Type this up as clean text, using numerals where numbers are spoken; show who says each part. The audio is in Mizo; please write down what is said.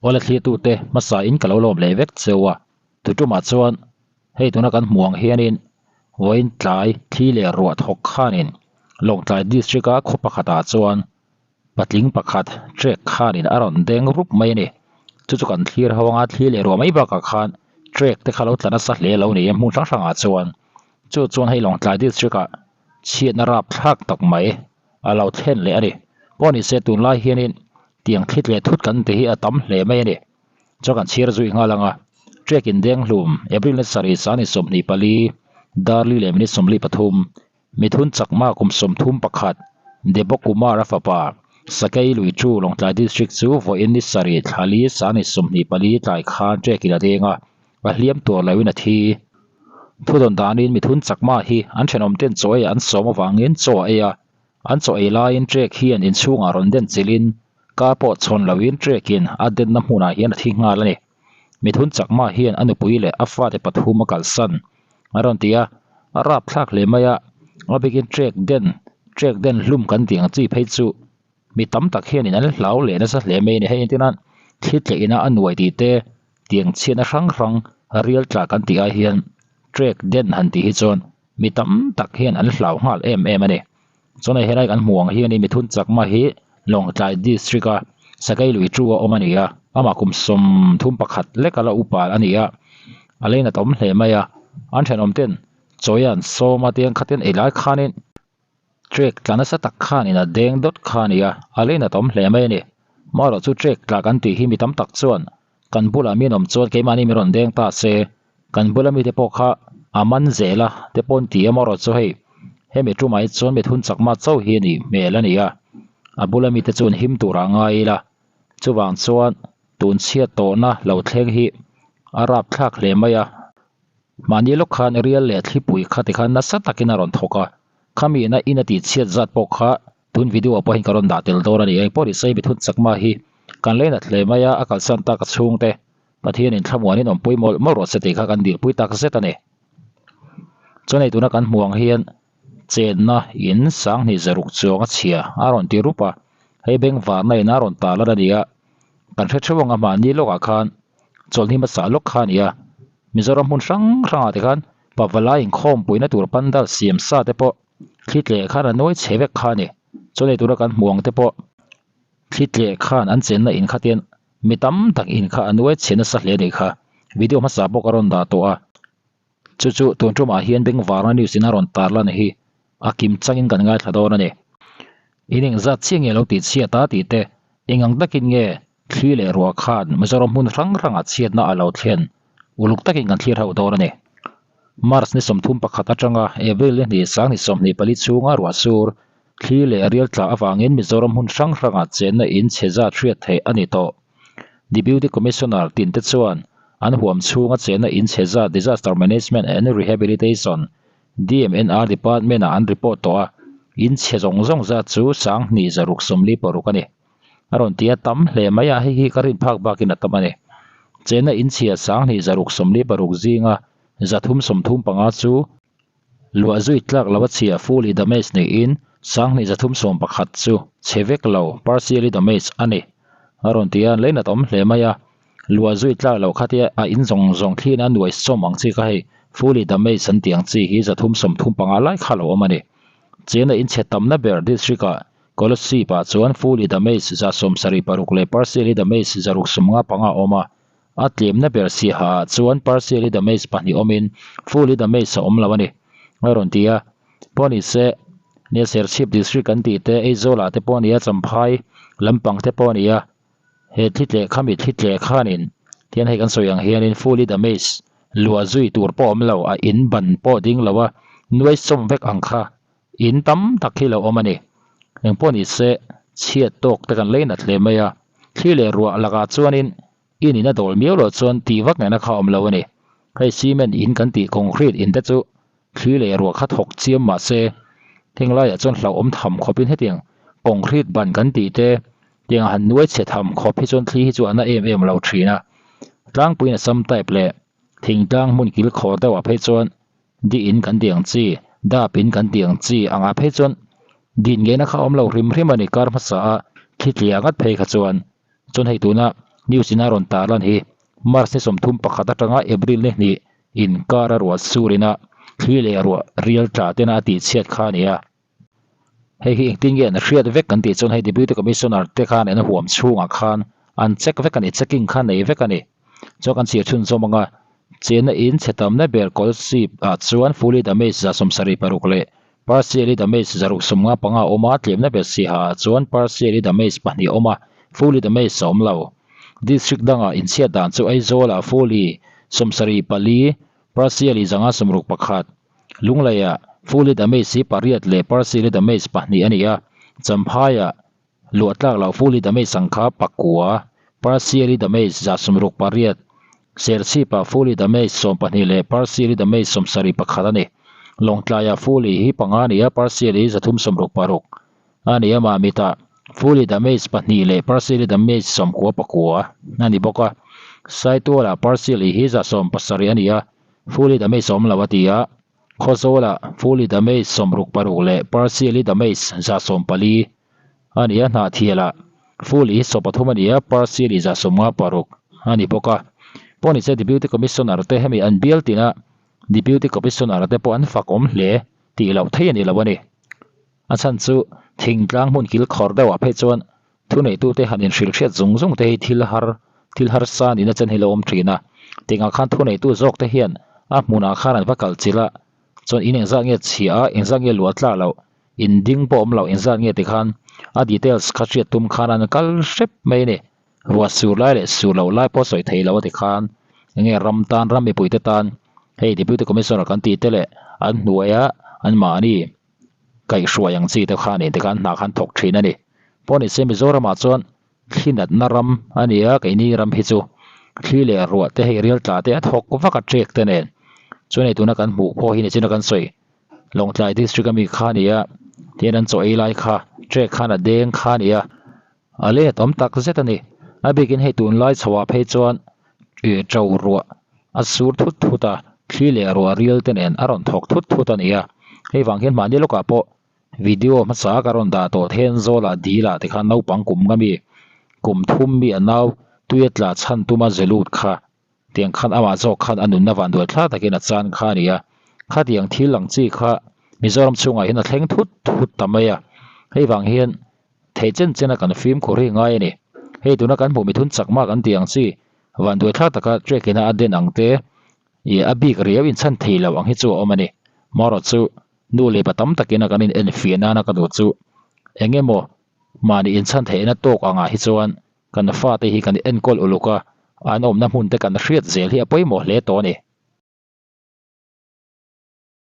Speaker 1: Awle thlirtute hmasa in ka lo lawm leh vek cheu a, tutumah chuan hei tuna kan hmuh ang hianin vawiin tlai thli leh ruah thawk khanin Lawngtlai district a khaw pakhatah chuan patling pakhat trek khanin a rawn deng rup mai a ni. Chu chu kan thlir ho anga thli leh ruah mai bakah khan trek te kha lo tla nasa hle lo ni a hmun hrang hrangah chuan chu chuan hei Lawngtlai district ah chhiatna rapthlak tak mai a lo thlen leh a ni. Pawh ni se tunlai hianin tiang thlit leh thut kan ti hi a tam hle mai a ni. Chuan kan chhiar zui nghal ang a, Trek in Denghlum, April ni sarih sani 24, Darli leh minute 43, Mithun Chakma kum 31, Debo Kumar a fapa, Sakei Lui Chu Lawngtlai District chu vawiin ni sarih thlali sani 24 tlai khan Trek in a deng a, a hliam tur loin a thi. Thudawn danin mithun chakma hi an thenawm ten chaw ei an sawm avangin chaw a ei a, an chaw ei laiin trek hian inchhungah rawn den chilhin kar pawh chhawn loin trekin a denna hmunah hian a thi nghal a ni. Mithun chakma hian a nupui leh a fate pathum a kalsan a rawn ti a, a rapthlak hle mai a, a bikin trek den, trek den hlum kan tih ang chi phei chu mi tam tak hianin an hlau leh nasa hle mai a ni. Hei entirnan thli tleh ina a nuai tih te tiang chhiatna hrang hrang rial tla kan tih ai hian trek den han tih hi chuan mi tam tak hian an hlau nghal em em a ni. Chuan hei helai kan hmuh ang hianin mithun chakma hi Lawngtlai district a Sakei lui chu a awm a ni a, amah kum 31 lek a la upa a ni a, a lei nat awm hle mai a, an thenawm ten chawi an sawm a tiang khatin ei lai khanin Trek tla nasa tak khanin a deng dawt kha a ni a, a lei nat awm hle mai a ni. Marawh chu trek tla kan tih hi mi tam tak chuan kan bulah mi an awm chuan keimahni min rawn deng ta se, kan bula mite pawh kha a man zel a te pawh an ti a marawh chu hei hemi tumah hi chuan mithun chakma chauh hi a nih hmel a ni a, a bula mite chu an him turah ngai ila chuvang chuan tun chhiat tawhna lo thleng hi a rapthlak hle mai a. Mahni lawk khan rial leh thlipui kha tikhan nasa takin a rawn thawk a, khami ina in a tihchhiat zat pawh kha tun video ah pawhin ka rawn dah tel dawn a ni. Engpawh ni se mithun chakma hi kan lei nat hle mai a, a kalsan tak a chhungte Pathianin thlamuanin awmpui mawlh mawlh rawh se tih kha kan dilpui tak zet a ni. Chuan hei tuna kan hmuh ang hian chenna in sanghnih zaruk chuang a chhia a rawn ti rup a, hei bengvarna in a rawn tarlan a ni a, kan hre theuh ang a mahni lawkah khan chawlhni hmasa lawk kha a ni a, Mizoram hmun hrang hrangah te khan pavalai inkhawmpuina tur pandal siam sa te pawh thli tleh khan a nuai chhe vek kha a ni. Chuan hei tuna kan hmuh ang te pawh thli tleh khan an chenna in kha tian mi tam tak in kha a nuai chhe nasa hle a nih kha. Video hmasa pawh ka rawn dah tawh a, chu chu tun tumah hian Bengvarna news in a rawn tarlan hi a kim changin kan ngaithla dawn a ni. In engzat chiah nge lo tih chhiat a tih te eng ang takin nge Thli leh ruah khan Mizoram hmun hrang hrangah chhiatna a lo thlen uluk takin kan thlir hauh dawn a ni. March ni 31 atanga April ni hnih sang ni 24 chhunga ruah sur, thli leh rial tla avangin Mizoram hmun hrang hrangah chenna in chhe zat hriat theih a ni tawh. Deputy Commissioner tinte chuan an huam chhunga chenna in chhe zat Disaster Management and Rehabilitation, DMNR, Department-ah an report tawh a, in chhe zawng zawng zat chu 2636 a ni. A rawn ti a, tam hle mai a, hei hi ka rin phak bakin a tam a ni. Chena inchhia 2636 zinga 335 chu luah zui tlak lo a chhia fully damage niin 2311 chu chhe vek lo partially damage a ni. A rawn ti a, leinat awm hle mai a, luah zui tlak loh khatia a in zawng zawng thlin a nuai sawm ang chi kha hei fully damage an tih ang chi hi 335 lai kha lo awm a ni. Chena inchhe tamna ber district ah Kolasib ah chuan fully damage 76 leh partially damage 655 a awm a, a tlemna ber siaha ah chuan partially damage pahnih awmin fully damage a awm lo a ni, a rawn ti a. Pawh ni se, nia Serchhip district kan tih te, Aizawl ah te pawh a ni a, Champhai lampang te pawh a ni a, he thli tleh khami thli tleh khanin tian hei kan sawi ang hianin fully damage luah zui tur pawh a awm lo, a in ban pawh ding lo a, nuai sawm vek ang kha In tam tak hi lo awm a ni. Engpawh ni se, chhiat tawk te kan lei nat hle mai a. Thli leh ruah lakah chuanin in in a dawl miau loh chuan tih vak ngaihna kha a awm lo a ni. Hei cement in kan tih concrete in te chu thli leh ruah kha thawk chiam mah se, heng laiah chuan hlauhawm tham khawpin hetiang concrete ban kan tih te tiang han nuai chhe tham khawp hi chuan thli hi chu a na em em lo thin a. Tlangpuiin Assam type leh thingtlang hmun kil khawr deuhah phei chuan Di in kan tih ang chi, dap in kan tih ang chi angah phei chuan din ngeina kha awm lo hrim hrim a ni kar hmasa a thli tliah ngat phei kha chuan. Chuan hei tuna News in a rawn tarlan hi March ni 31 atanga April ni hnih inkar a ruah sur ina thli leh ruah rial tla tena a tihchhiat kha a ni a. Hei hi engtin nge an hriat vek kan tih chuan hei Deputy Commissioner te khan an huam chhungah khan an check vek a ni, checking kha nei vek a ni. Chuan kan chhir chhunzawm ang a, chenna in chhe tamna ber Kawlsip ah chuan fully damage 76 leh partially damage 155 a awm a, tlemna ber Siha ah chuan partially damage pahnih a awm a, fully damage a awm lo. District dangah inchhiat dan chu Aizawl ah fully 74, partially 161. Lungleiah fully damage hi pariat leh partially damage pahnih a ni a, Champhaiah luah tlak loh fully damage ang kha pakua, partially damage 68, Serchhipah fully damage 12 leh partially damage 71 a ni. Lawngtlaiah fully hi panga a ni a, partially 366 a ni a, Mamitah fully damage pahnih leh partially damage 99 a ni bawk a, Saitualah partially hi 170 a ni a, Fully damage awm lo a ti a, Khawzawlah fully damage 66 leh partially damage 140 a ni a, Hnahthialah fully 13 a ni a, partially 56 a ni bawk a. Pawhnise Deputy Commissioner te hemi an bial tina Deputy Commissioner te pawh an fak awm hle tih loh thei a ni lo a ni. A chhan chu thingtlang hmun kil khawr deuhah phei chuan Thuneitute han inhrilhhriat zung zung te hi thil har, thil harsa nihna chen hi lo awm thin a. Tiangah khan thuneitu zawk te hian a hmunah khan an va kal chilh a, chuan in engzat nge chhia a, engzat nge luah tla loh, in ding pawh awm loh engzat nge tikhan a details kha hriat tum khan an kal hrep mai a ni. Ruah sur lai leh sur loh lai pawh sawi thei lo a tikhan enge ram tan, ram mipuite tan hei Deputy Commissioner kan tih te leh an hnuaia anmahni kaihhruai ang chi te kha nen te khan hna khan thawk thin a ni. Pawh ni se Mizoramah chuan thli natna ram a ni a, keini ram hi chu thli leh ruah te hei rial tla te a thawk vak a ṭek te nen. Chuan hei tuna kan hmuh pawh hi nichina kan sawi Lawngtlai district ami kha a ni a, tihian an chaw ei lai kha ṭek khan a deng kha a ni a, a let awm tak zet a ni. A bikin hei tunlai chhoah phei chuan ih ṭo ruah a sur thut thut a, thli leh ruah rial te nen a rawn thawk thut thut a ni a. Hei vang hian mahni lawkah pawh video hmasa ka rawn dah tawh Thenzawl ah dil ah tikhan naupang kum nga mi kum thum mi a nau tuia tla chhan tuma ze lut kha tiang khan amah zawk khan a nunna van duai thla takin a chan kha a ni a. Khatiang thil ang chi kha Mizoram chhungah hian a thleng thut thut ta mai a. Hei vang hian Thei chen chena kan fimkhur hi ngai a ni. Hei tuna kan hmuh mithun chakma kan tih ang chi, vanduai thlak taka trek ina a den ang te, ih a bik riau inchhan thei lo ang hi chu a awm a ni. Marawh chu nu leh pa tam takina kan in enfiah nana ka duh chu eng emaw mahni inchhan theihna tawk angah hi chuan kan fate hi kan enkawl uluk a, an awmna hmun te kan hriat zel hi a pawimawh hle tawh a ni.